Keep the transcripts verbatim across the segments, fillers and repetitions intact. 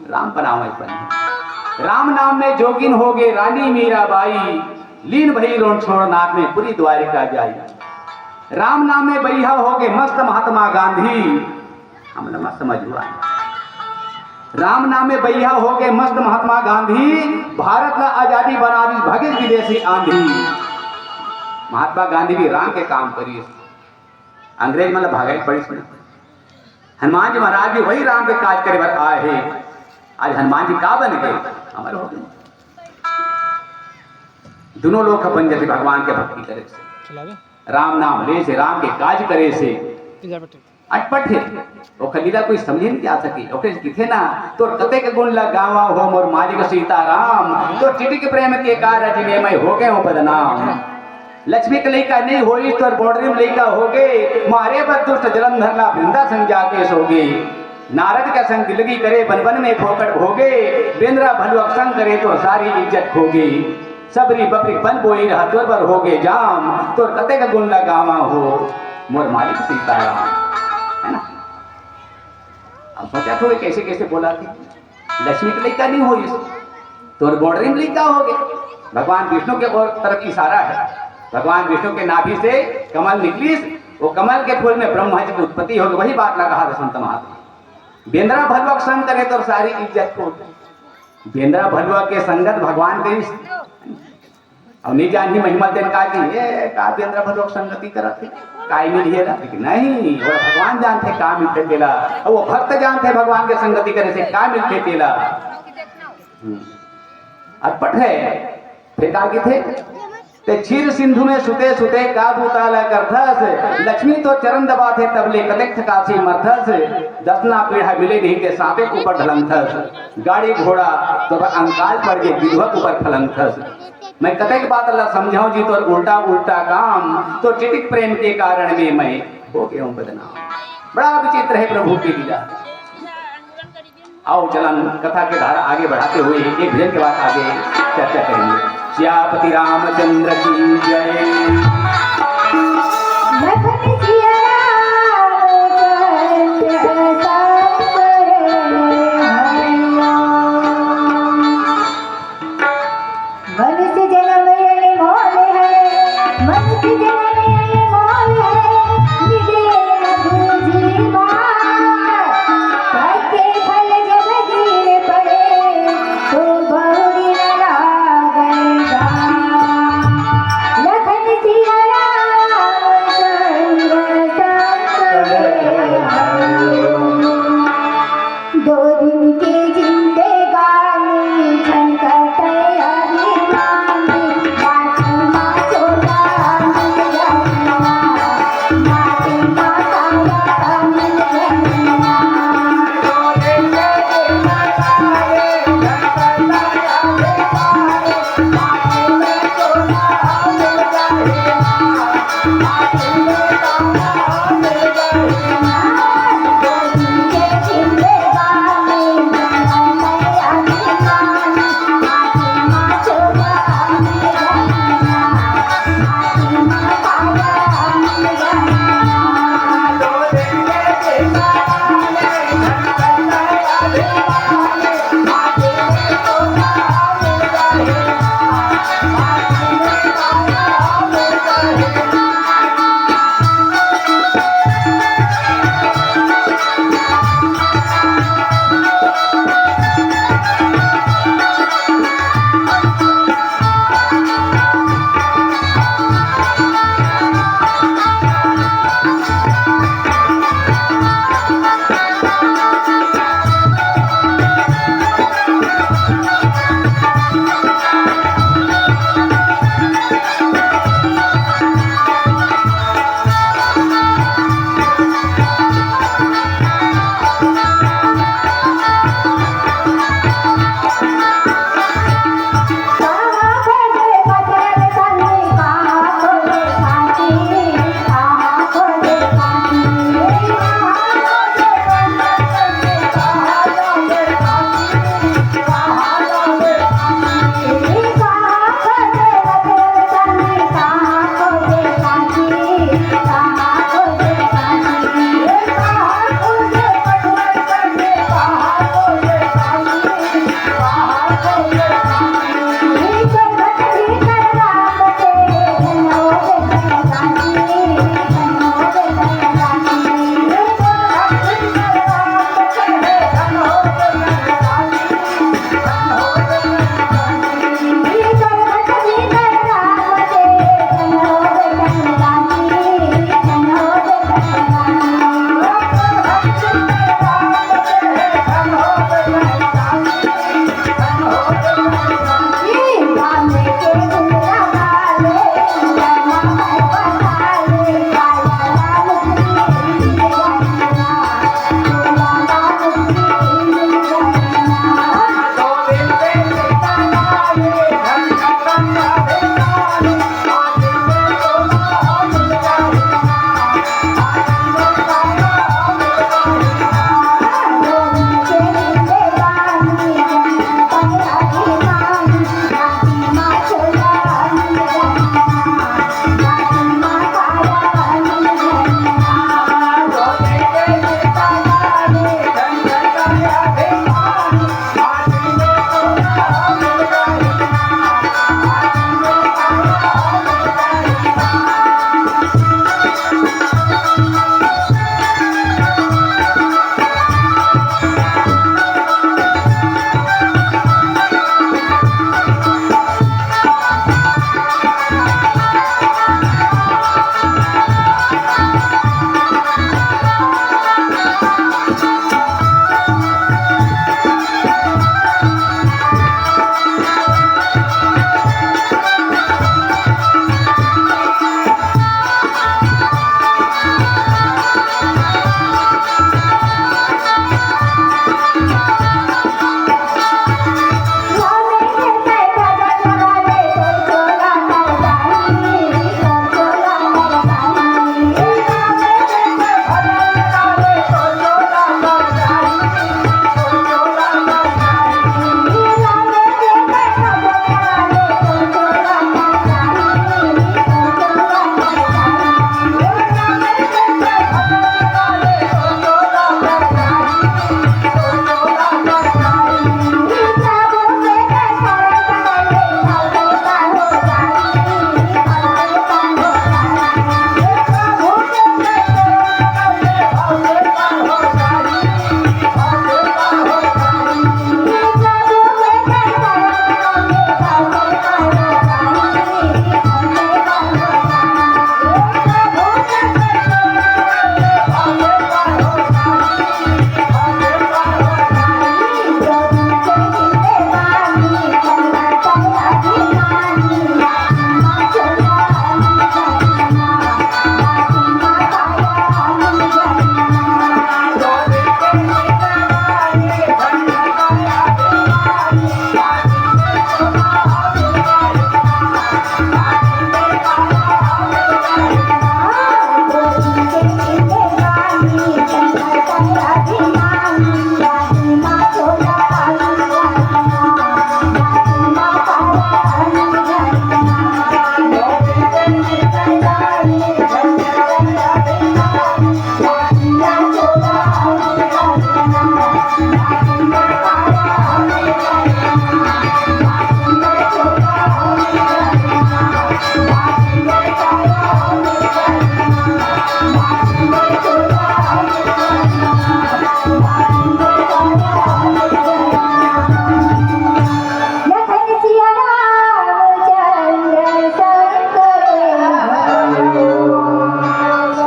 राम बनावै बने। राम नाम में जोगिन होगे रानी मीराबाई, लीन भई रोन छोड़ नाथ में पूरी द्वारिका जाई। राम नाम में बइहा होगे मस्त महात्मा गांधी, हमला मत समझ हुआ। राम नाम में बइहा होगे मस्त महात्मा गांधी, भारत ला आजादी बना दी भगिस विदेशी आंधी। महात्मा गांधी भी राम के काम करिस, अंग्रेज मन ला भागे पड़िस। हनुमान जी महाराज भी वही राम के काज करे बर आए हे। आज हनुमान जी का बन गए? अमर हो गए। दोनों लोग अपन जैसे भगवान के भक्ति करे से, राम नाम ले से, राम के काज करे से अटपट हे। ओकर लीला कोई समझे नहीं जा सके। ओकर किथे ना, तोर कतेक गुण ला गावा हो मोर मालिक सीताराम, तोर टिटिक प्रेम के कारज में मैं हो गए हूँ बदनाम। लक्ष्मी के लइका नहीं होई, तोर बॉर्डर में लइका होगे, मारे बर दुष्ट जलंधर ला वृंदा संग जाके सोगे। नारद के संग दिलगी करे, बन बन में फोकट भोगे, बेंदरा भलुआ के संग करे, तोर सारी इज्जत खोगे। सबरी बबरी बन बोई रहा, तोर बर होगे जाम, तोर कतेक गुण ला गावा हो मोर मालिक सीताराम। है ना? अब सोचा थोड़े कैसे कैसे बोला थी, लक्ष्मी के लइका नहीं होई, तोर बॉर्डर में लइका होगे। भगवान विष्णु के ओर तरफ इशारा है। भगवान विष्णु के नाभि से कमल निकलिस, वो कमल के फूल में ब्रह्मा जी की उत्पत्ति होगी। वही बात ला कहा था संत महात्मा, बेंदरा भलुआ के संग करे तोर सारी इज्जत खोगे। बेंदरा भलुआ के संगत भगवान के इस-, अब नहीं जानही महिमा तेन का की, ए, का बेंदरा भलुआ के संगति करत हे, काय मिलही एला? लेकिन नहीं, वो भगवान जानथे का मिलथे तेला, और वो भक्त जानथे भगवान के संगति करे से का मिलथे तेला। हम्म। अटपट है। फिर का किथे? ते क्षीर सिंधु में सुते सुते का बूता ला करथस, लक्ष्मी तो चरण दबाथे तब ले कतेक थकासी मरथस, दसना पीढ़ा मिले नहीं ते सांपे के ऊपर ढलंगथस, गाड़ी घोड़ा तो अंकाल पड़ के विधवा के ऊपर फलंगथस। मैं कतेक बात ला समझाऊं जी तोर उल्टा उल्टा काम, तो टिटिक प्रेम के कारण में मैं हो गया हूँ बदनाम। बड़ा विचित्र है प्रभु की लीला। आओ चलन कथा के धारा आगे बढ़ाते हुए एक भजन के बाद आगे चर्चा करेंगे। सियापति रामचंद्र की जय। लखन सिया राम चंद्र शंकर हनुमान। मनुष्य जन्म अनमोल है, मनुष्य जन्म अनमोल है, मिले न दूजी बार। पाके फल जब गिर पड़े, तो बहुरी न लागेगा। लखन सिया राम चंद्र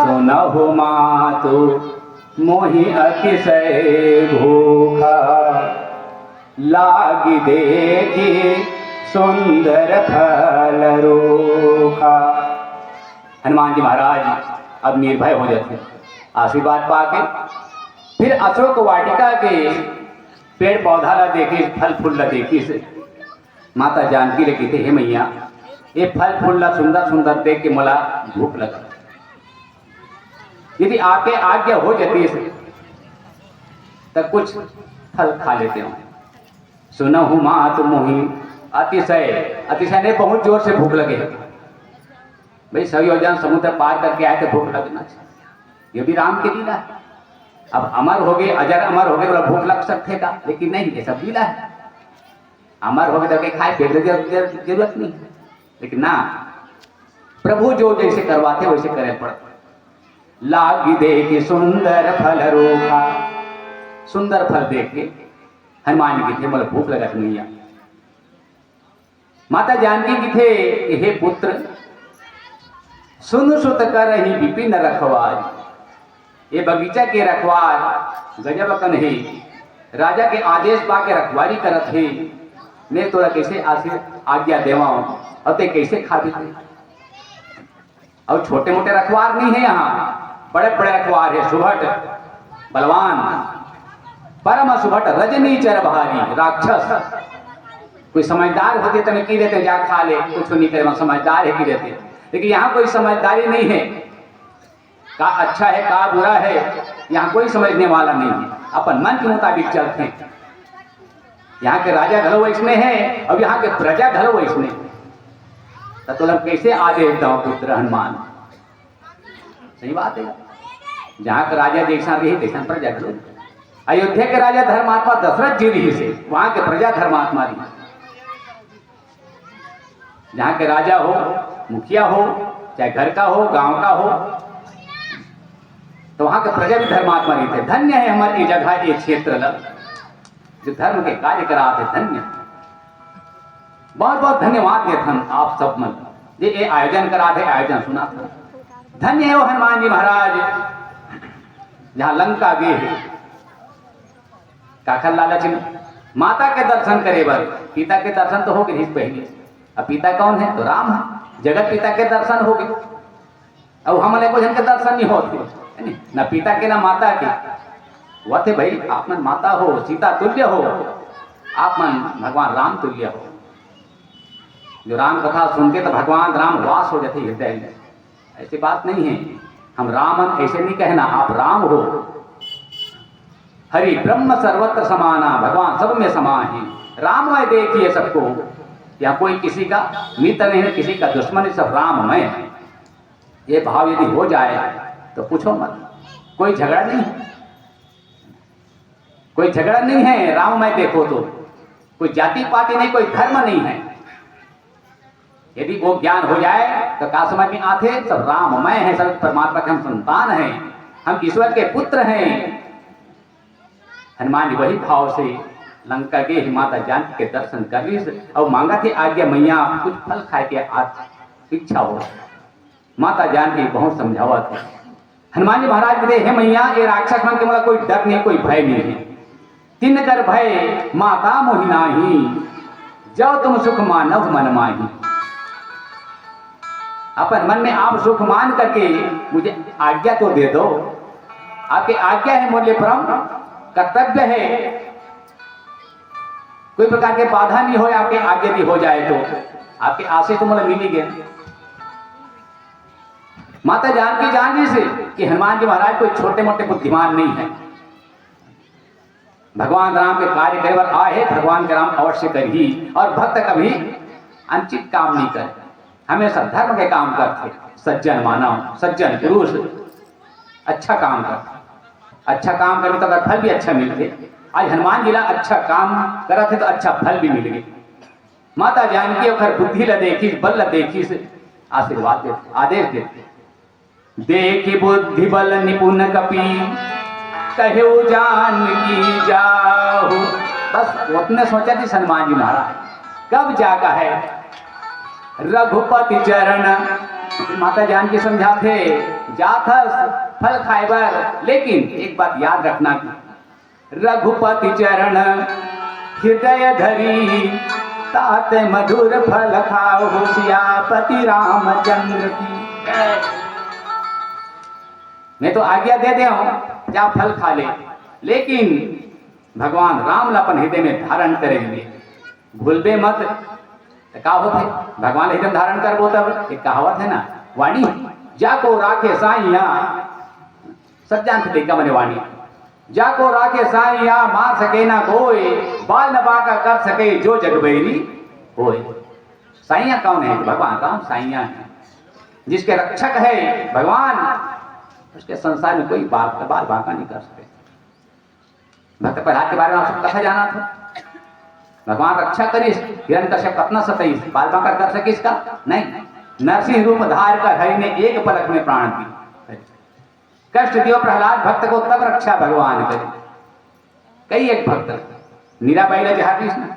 सुनहु मातु मोहि अतिशय भूखा, लागी देखि सुंदर फल रूखा। हनुमान जी महाराज अब निर्भय हो जाते, आशीर्वाद पाके फिर अशोक वाटिका के पेड़ पौधा ला देखिस, फल फूल ला देखिस। माता जानकी ले कहिथे, "हे मैया, ये फल फूल ला सुंदर सुंदर देख के मोला भूख लगा, यदि आपके आज्ञा हो जाती त कुछ फल खा लेते हो।" सुनहु मात मोहि अतिशय, अतिशय ने बहुत जोर से भूख लगे। भाई, सौ योजन समुद्र पार करके आए तो भूख लगना चाहिए, ये भी राम के लीला है। अब अमर हो गए, अजर अमर हो गए, बोला भूख लग सकते का, लेकिन नहीं, ये सब लीला है। अमर हो गए तो के खाए, पेट के जरूरत नहीं है। लेकिन ना, प्रभु जो जैसे करवाते वैसे करे पड़ते। लागी देखि सुंदर फल रूखा, सुंदर फल देख के हनुमान जी कहिथे, "मोला भूख लगत नइ हे।" माता जानकी कहिथे, "हे पुत्र, सुन सुत करहिं विपिन रखवार।" ये बगीचा के रखवार गजब अकन हे, राजा के आदेश पाके रखवारी करत हे, मैं तोला कैसे आशीर-, आज्ञा देवांव, अउ ते कैसे खाबे ते? अउ छोटे मोटे रखवार नहीं है यहाँ, बड़े बड़े रखवार है, सुभट, बलवान, परम सुभट, रजनी चर भारी, राक्षस। कोई समझदार होते तो मैं की देते, जा खा ले, कुछ नहीं करे, वहाँ समझदार है की देते। लेकिन यहाँ कोई समझदारी नहीं है, का अच्छा है, का बुरा है, यहाँ कोई समझने वाला नहीं है, अपन मन के मुताबिक चलते हैं। यहाँ के राजा घलो वैसने हैं अउ यहाँ के प्रजा घलो वैसने हैं। त तोला कैसे आदेश दंव पुत्र हनुमान? सही बात है, जहाँ के राजा जैसा रही, तैसा प्रजा घलो। अयोध्या के राजा धर्मात्मा दशरथ जी रहिसे, वहाँ के प्रजा धर्मात्मा रही। जहाँ के राजा हो, मुखिया हो, चाहे घर का हो, गांव का हो, तो वहाँ के प्रजा भी धर्मात्मा रहिथे। धन्य है हमर ये जगह, ये क्षेत्र ल, जो धर्म के कार्य कराथे, धन्य। बहुत बहुत धन्यवाद देथन आप सब मन, जे ये आयोजन कराथे, आयोजन सुनाथे। धन्य है वो हनुमान जी महाराज, जहाँ लंका गे हे, काखर लालच में माता के दर्शन करे बर। पिता के दर्शन तो हो गे रहिस पहली, अब पिता कौन है? तो राम है। जगत पिता के दर्शन हो गे, अब हमन एको झन के दर्शन नहीं होत हे, है नी? ना पिता के, ना माता के। वो थे भाई, आप मन माता हो, सीता तुल्य हो, आप मन भगवान राम तुल्य हो। जो राम कथा सुनके तो भगवान राम वास हो जाते हृदय में। ऐसी बात नहीं है, हम रामन ऐसे नहीं कहना, आप राम हो। हरि ब्रह्म सर्वत्र समाना, भगवान सब में समा है। राममय देखिए सबको, यहाँ कोई किसी का मित्र नहीं है, किसी का दुश्मन नहीं, सब राममय है। ये भाव यदि हो जाए तो पूछो मत, कोई झगड़ा नहीं है, कोई झगड़ा नहीं है। राममय देखो तो कोई जाति पाति नहीं, कोई धर्म नहीं है। यदि वो ज्ञान हो जाए तो का समझ में आथे? सब राममय है, सब परमात्मा के हम संतान हैं, हम ईश्वर के पुत्र हैं। हनुमान जी वही भाव से लंका गे हे, माता जानकी के दर्शन करिस अउ मांगत हे आज्ञा, "मैया, कुछ फल खाए के आज इच्छा हो।" माता जानकी बहुत समझावत हे। हनुमान जी महाराज बोले, "हे मैया, ये राक्षस मन के मोला कोई डर नहीं, कोई भय नहीं है। तिन कर भय माता मोहि नाही, जब तुम सुख मानव मन माही।" अपन मन में आप सुख मान करके मुझे आज्ञा तो दे दो। आपकी आज्ञा है, मूल्य परम कर्तव्य है। कोई प्रकार के बाधा नहीं हो, आपकी आज्ञा भी हो जाए तो आपकी आशीष तो मुझे मिल ही गया। माता जानकी जान रही से कि हनुमान जी महाराज कोई छोटे मोटे बुद्धिमान नहीं है। भगवान राम के कार्य करे बर आए हे, भगवान के राम अवश्य करही। और भक्त कभी अनुचित काम नहीं करे, हमेशा धर्म के काम करथे। सज्जन मानव, सज्जन पुरुष अच्छा काम करथे। अच्छा काम करबे त ओकर फल भी अच्छा मिलथे। आज हनुमान जी ला अच्छा काम करत हे त अच्छा फल भी मिल गे। माता जानकी ओकर बुद्धि ला देखिस, बल ला देखिस, आशीर्वाद देथे, आदेश देथे, देखि बुद्धि बल निपुण कपि, कहेउ जानकी जाहु। बस ओतने सोचत हे हनुमान जी महाराज। कब जा कहे रघुपति चरण। माता जानकी समझाथे, जाथस फल खाए बर, लेकिन एक बात याद रखना कि रघुपति चरण हृदय धरी, ताते मधुर फल खाहु सियापति रामचंद्र की। मैं तो आज्ञा दे दे हूँ, जा फल खा ले, लेकिन भगवान राम ला अपन हृदय में धारण करे हुए भूलबे मत। त का होथे? भगवान ला हृदय में धारण करबो तब एक कहावत है ना, वाणी, जाको राखे साइया। सब जानथे लइका मने वाणी, जाको राखे साइया, मार सके ना कोई, बाल न बांका कर सके जो जग बैरी होय। साइया कौन है? भगवान राम साइया है। जिसके रक्षक है भगवान, उसके संसार में कोई बाल, बाल बांका नहीं कर सके। भक्त प्रहलाद के बारे में आप सब कथा जाना था। भगवान रक्षा करिस, हिरण्यकश्यप कतना सताइस, बाल बांका कर सकिस का? नहीं। नरसिंह रूप धार कर हरि ने एक पलक में प्राण दिए। कष्ट दियो प्रहलाद भक्त को तब रक्षा भगवान करे। कई एक भक्त मीराबाई ला जहर दिस ना,